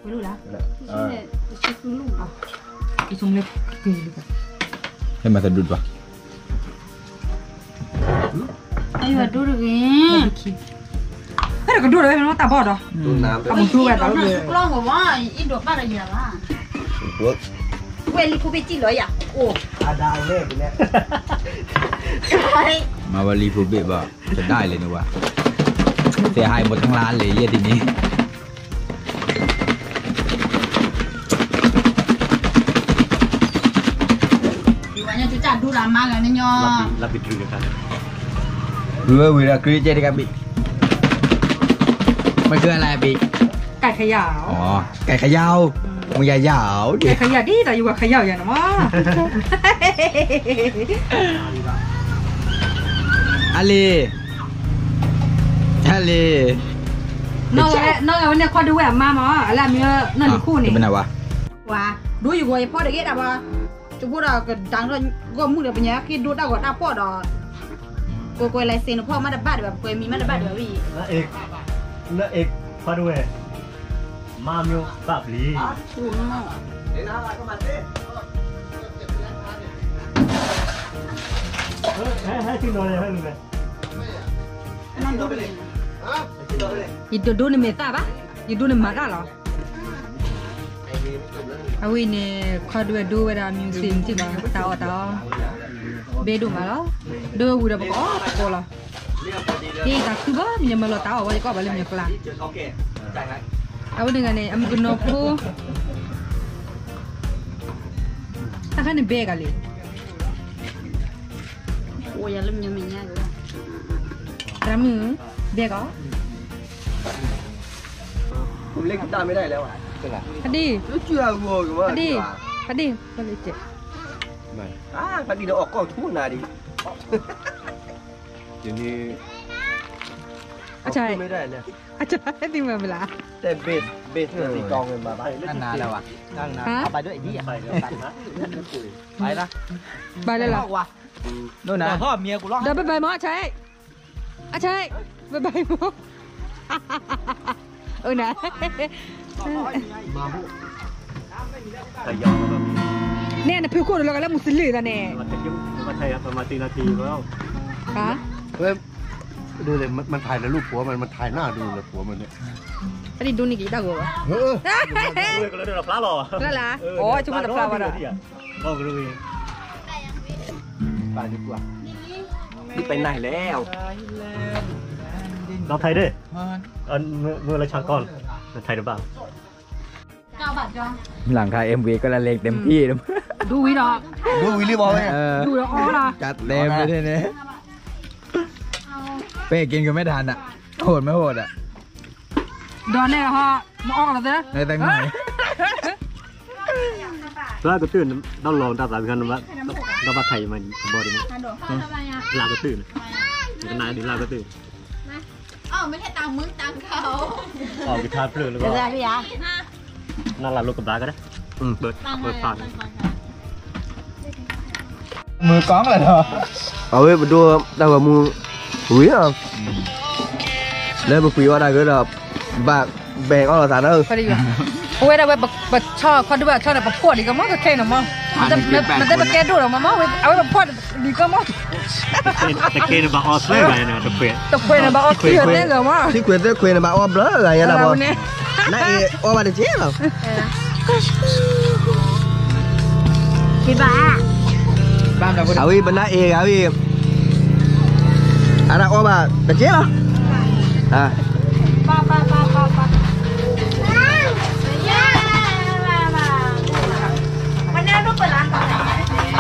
ဝဲဒၣ်, ကဆိကလုၢ်, ကဆိကလုၢ်, ဟဲမၤသဒူၣ်တပၤ, အယွၤဒိတဂ့ၤ, ဖဲတကဒိၣ်ဒီးဝဲမ့ၢ်တၢ်ဘီၣ်ဒီး, အမူထူဝဲတၢ်, ကျီၢ်မၢ်, အံၤဒိးဘၣ်ဒီးယၤဘၣ်, ဝဲလံဖိဘ့ၣ်စံၣ်လီၤယၤ, မၤဝဲလံဖိဘ့ၣ်ဘၣ်, တဒၣ်လဲၣ်န့ၣ်ဝဲ, သဲဟါအံၤမိၢ်တၢ်လါလဲၣ်ယဲၢ်ဒ်န့ၣ် ဝဲဝဲဒီး ကြ့ကဲတကးဘ့ၣ်, မ့ၢ်ကလါဘ့ၣ်, ไก่เขย่า, อ๋อ, ไก่เขย่า, မ့ၢ်ယၤယၤ, ไก่เขย่าဒ်သိးယဝဲเขย่าယၤန့ၣ်မး, အလံၤ, အလံၤ, နီၢ်ဂၤဝဲန့ၣ် ခီဒုဝဲအမါမး, အလၢအမံၤနီၢ်လံၤခိၣ်န့ၣ်, ဝါ, ဒိယဂီၤယဖီၣ်တဂ့ၤတၢ်ဘၣ်, တဘိဒီးကဒၢထီၣ်ဂီၢ်မုၢ်ဒီး ပညါဃ့ဒိတၢ်ဂီၤတၢ်ဖီၣ်ဒီး, ကွဲးကွဲး license နဖီၣ်မးတဘၣ်ဒီး ပှဲၤမံၤမးတဘၣ်ဒီးဝဲအံၤ, နီၢ်အ့ၣ်, ခီဒုဝဲ, မါမျိုးဘၣ်ပျံၤ, ဟဲထံၣ်နီၤန့ၣ်ဟဲလူၤဝဲ ယတဒိးန့ၢ်မဲာ်သၣ်ဘၣ်, ယဒိးန့ၢ်မၤတၢ်လီၤ. အဝဲန့ၣ် ခီဒုဝဲဒိဝဲဒၣ် music မ့ၢ်ဘၣ် တၢ်အီၣ်တၢ်အီ, ဘဲဒိၣ်မးလီၤ. ဒိဝဲဝံၤဒီးပကအီၣ်သကိးလီၤ. ယတၢ်ခုဘၣ် မ့ၢ်မၤလီၤတၢ်အီၣ်ဝဲ ယကအီၣ်ဘၣ်လၢမ့ၢ်ကျါ, အဝဲန့ၣ်ဂၤန့ၣ် အမုၣ်ကနီၤဖိ, တၢ်ခါန့ၣ်ဘဲဂၤလံ. အိၣ်ယၤလၢမ့ၢ်မ့ၢ်ညါက, သရၣ်မုၣ်, ဘဲကီး, ဖဒံ, ဖဒံ, ဖဒံ, ဖဒံဒီးအီၣ်ကီၢ်ထူနၤဒံး, အဆၢ, အဆၢ, သံမၤမလး, တဲဘ့ၣ်, ဘ့ၣ်, တၢ်နၤလၢၤဘၣ်, တၢ်နၤ, ဘၣ်ဒိၣ်အံၤဒံး, ဘၣ်လၢလီၤ, ဒီးဘၣ်ဘၣ်မး အဆၢ, အဆၢ, ဘၣ်ဘၣ်မး, အၢ နၤ, န့ၣ်နဖုခိၣ်တလီၤကလၢမူစလ့ၣ်သးန့ၣ်, ဟါ, มันถ่ายแต่รูปผัวมัน มันถ่ายหน้าดูเลยผัวมันเนี่ย, အဒိန့ၣ်က့ၤတၢ်ဂီၤဘၣ်, ဖျါလီၤ, ဖျါလီၤ, အိ ဆိကမိၣ်တဖျါဘၣ်ဒီး ไปไหนแล้ว เราถ่ายดิ เมื่อเราฉากก่อน ถ่ายหรือเปล่า หลังถ่าย เอ็มวี ก็ละเลงเต็มที่แล้ว ဒူဝံၤဒီး ဒူဝံၤလံဘၣ်ဝဲ ဒူဒီးအီလီၤ จัดเต็มเลยทีนี้ เป้กินกันไม่ทันอ่ะ โหดไม่โหดอ่ะ ဒီးနဲၣ်ဟီ မအီလီၤသၢ ในแตงโม သၢကတၢၢ် ဒီးလီၤတၢ်သး ဒီးဘၣ်ထံးမၤဘီဒ်န့ၣ် လၢကတၢၢ်န့ၣ် ကနၣ်ဒ်လၢကတၢၢ် အီၣ်ကထါဖျၢၣ်လၢဘၣ် နလၢလိကဘၣ်ကဒါ ပၢဖး မုၢ်ကီၢ်လၢဒီး အဝဲပဒိၣ်တၢ်ဂီၤမူ ဝံၤ လၢပပှ့ၤအီၣ်တၢ်ကဒီး ဘၣ်ဘဲအီၣ်လိာ်သးနီၤ ပဝဲဒၣ်ဝဲပဆီၣ်ခီၣ်ဒုဘၣ်ဆီၣ်န့ၣ် ပဖှီၣ်ဒံးကမီၢ်ကခဲအံၤန့ၣ်မီၢ် မ့ၢ်တပကဲဒိၣ်ဒီးမီၢ်မီၢ် အဝဲပဖှီၣ်ဒံးကမီၢ် တကဲန့ၣ်ဘၣ်အီၣ်သွဲဂၤန့ၣ် တခွဲး တခွဲးန့ၣ်ဘၣ်အီၣ်သွဲဂၤမီၢ် ထံခွဲးသၢခွဲးန့ၣ်ဘၣ်အီၣ်ဘျီဂၤညါလၢဘီ နအ့ၣ်အီၣ်ဘၣ်တကဲလီၤ အဝဲပနအ့ၣ်ဂၤဝဲ အတၢ်အီၣ်ဘၣ်တကဲလီၤ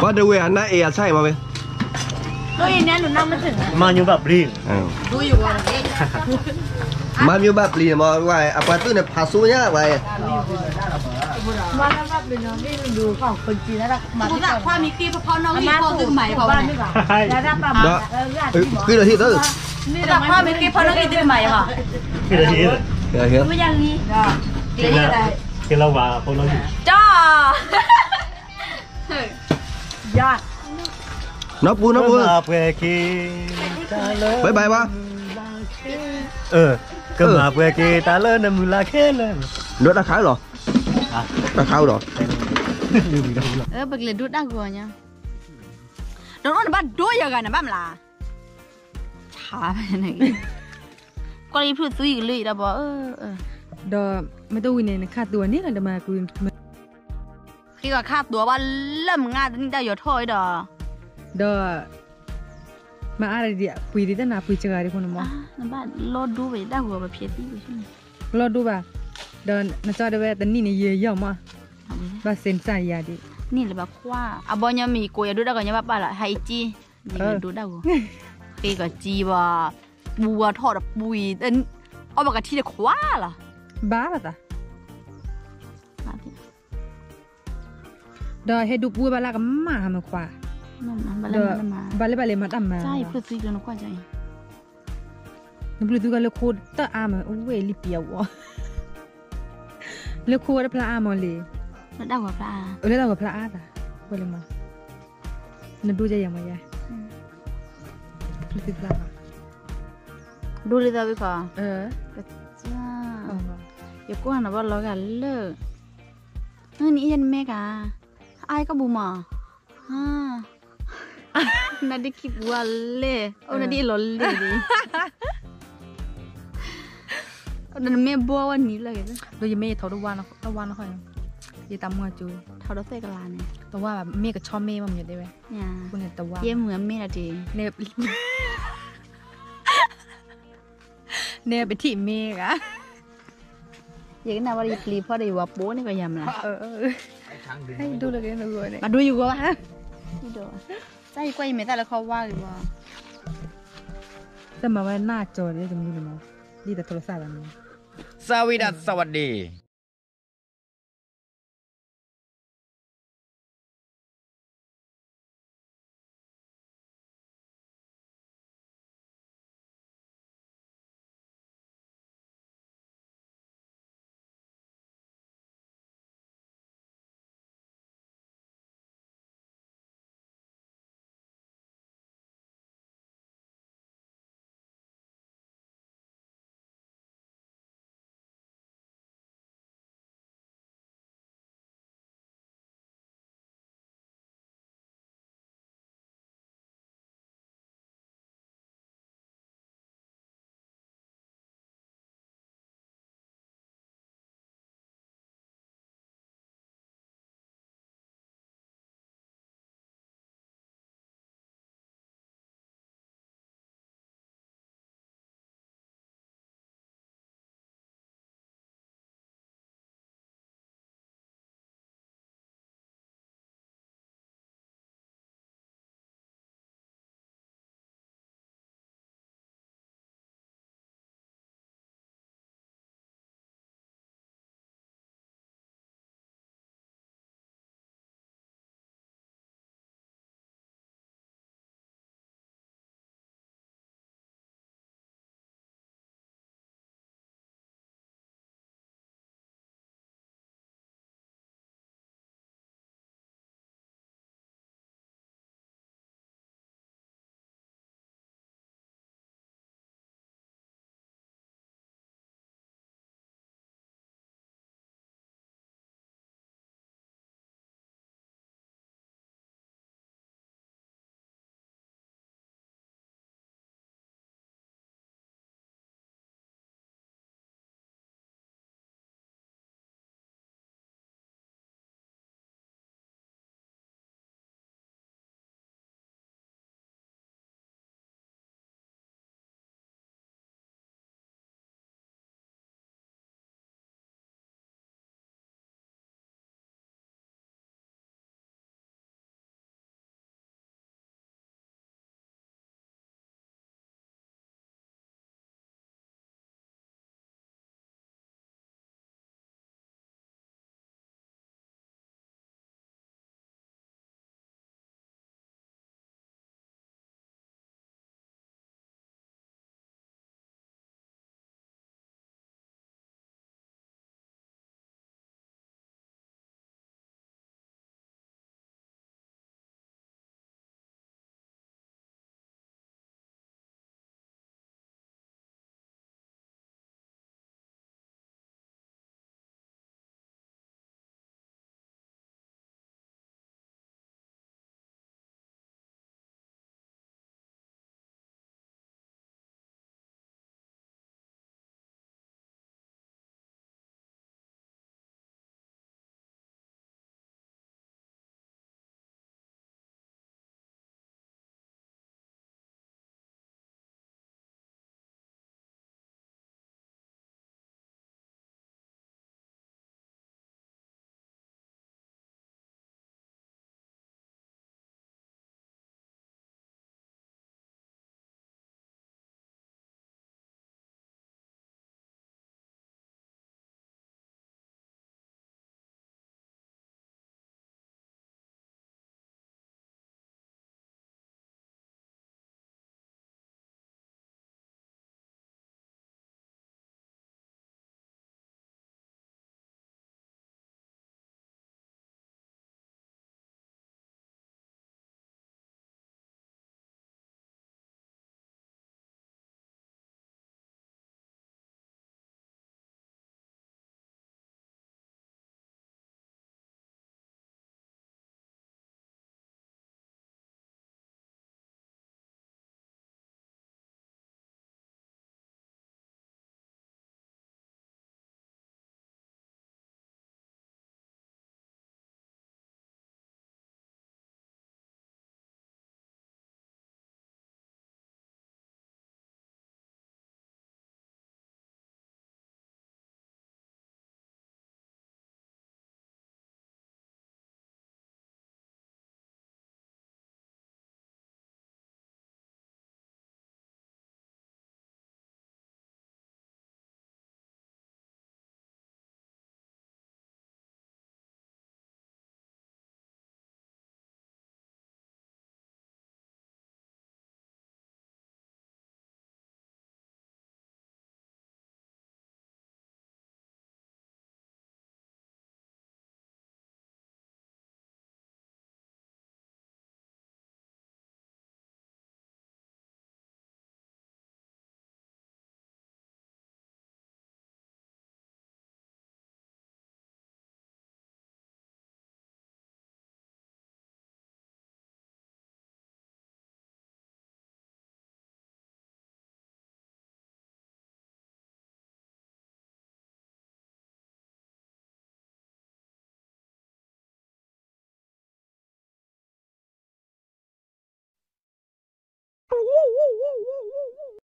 ဘၣ်တဝဲအနအ့ၣ်အဆၣ်အံၤမီၢ်ဝဲ မါမျိုးဘၣ်ပျံၤ မါမျိုးဘၣ်ပျံၤမီၢ်ဝဲ အပှၤသုးန့ၣ်ဖးစိညါဝဲ မ့ၢ်က့ၤဖီနီၣ်ဂံၢ်ဖီသုမၤအီၤ ဒီး ဃုလီၤဟံၣ်သၢ ခွါမ့ၢ်က့ၤဖီနီၣ်ဂံၢ်သုမၤအီၤ ဃုလီၤဟံၣ်သၢ က့ၤလီၤဝဲဖီနီၣ်ဂံၢ် ကၠီ နီၢ်ပူၤ နီၢ်ပူၤ ပှဲၤက့ၤ ဘၣ်ဘၣ်ဝဲ ကမၤပှဲၤက့ၤတၢ်လၢနမုၢ်လၢ်ခဲလၢာ် ဒီးတၢ်ခါလီၤ တၢ်ခါအိၣ်ဒီး, ပကလဲၤဒိတၢ်ဂီၤညါ, ဒီးနအိၣ်နဘၣ်ဒိယၤဂၤနဘၣ်မလား, ဆါ, ကွၢ်လၢယဖျုးသူယကလုၢ်အံၤဒီးဘီ, ဒီးမ့ၢ်တဝံၤန့ၣ် နခါသူအီၤန့ၣ်လီၤ ဒီးမၤကွံာ် ဃ့ကီးခါသူအီၤဘၣ်လၢမုၢ်နံၤတၢ်ယီၤထီၣ်အံၤဒီး, ဒီး မၤအါဒံးပှ့ၤဒံးတနၤပှ့ၤစှၤဒံးဖိန့ၣ်မး, နဘၣ်လီၢ်ဒိဘၣ်ယတၢ်ဂီၤပဖျဲးသံန့ၣ်, လီၢ်ဒိဘၣ်, ဒီးနကၠီတဲဝဲတနံၣ်န့ၣ်ယဲၢ်ယီၢ်မး, ဘၣ်စဲးနစၢ်ယၤဒံး, န့ၣ်လၢဘၣ်ခွါ, အဘီညီမံၤကိးယၤဒိတၢ်ဂီၤညီဘၣ်ပာ်လီၤ ဟဲအံၤကံ, ယကဒိတၢ်ဂီၤ, ဃ့ကီးကံဘၣ်, ပူအထီၣ်ဒီးပှ့ၤ, အီၣ်ဘၣ်ကထံတခွါလီၤ, ဘၣ်လီၤသး ဒီးဟဲဒိပူဝဲဘၣ်လၢကမၣ်ဟးမ့ၢ်ခွါ, ဘၣ်လၢဘၣ်လဲၤမၤတၢ်မၤ, နဘျုးသုကလၢခိတၢ်အါမး အိၣ်ဝဲလံပံအဝီ, လၢခိဝဲတဖျါအါမးလံ, လၢတၢ်ဂီၤဖျါအါသး, ဝဲလဲၤမၤ, နဒိယၤယၤမးယၤ, ဘျုးသုဖျါ, ဒိလံသးဝံခီ, ယကွၢ်နဘၣ်လီၤဂာ်လၢ နအံၤယနမဲကၤ, အါကီၢ်ပူၤမး, နဒ်ခံပူၤအလဲၢ်, အိၣ်နဒ်အလီၤလဲၢ်ဒံး, နမ့ၢ်ဘှီဝဲနံၤလၢ, ဒီးယမ့ၢ်ယထီၣ်တဝါနီၢ်ဃီ, ယတၢ်မူအကၠိ, ထီၣ်ဒီးသဲကလၤန့ၣ်, တဝါဘၣ် မ့ၢ်ကဆီမ့ၢ်ဘၣ်မ့ၢ်တဲဝဲ, ယဲမုာ်အမ့ၢ်လီၤတ့ၢ် န့ၣ်ပထံၣ်မ့ၢ်ဂၤ, ယကနၣ်ဝဲဒီးယပျံၤဖီဒီးယဝၤပိန့ၣ်ကယၤမး, ဒိလၢက့ၤနဂီၢ်န့ၣ်, အဒိယဂီၢ်ဘၣ်, တၢ်ယကွၢ်ယမဲာ်သၣ်လၢခီဝါဂ့ၤဘၣ်, တၢ်မၤဝဲနၢ်ကၠီၤဒ်တမူန့ၣ်မး, ဒ်တထီၣ်လီၤသၣ်ဘၣ်န့ၣ်, စဝံဒၣ်စဝၤဒ့ၣ်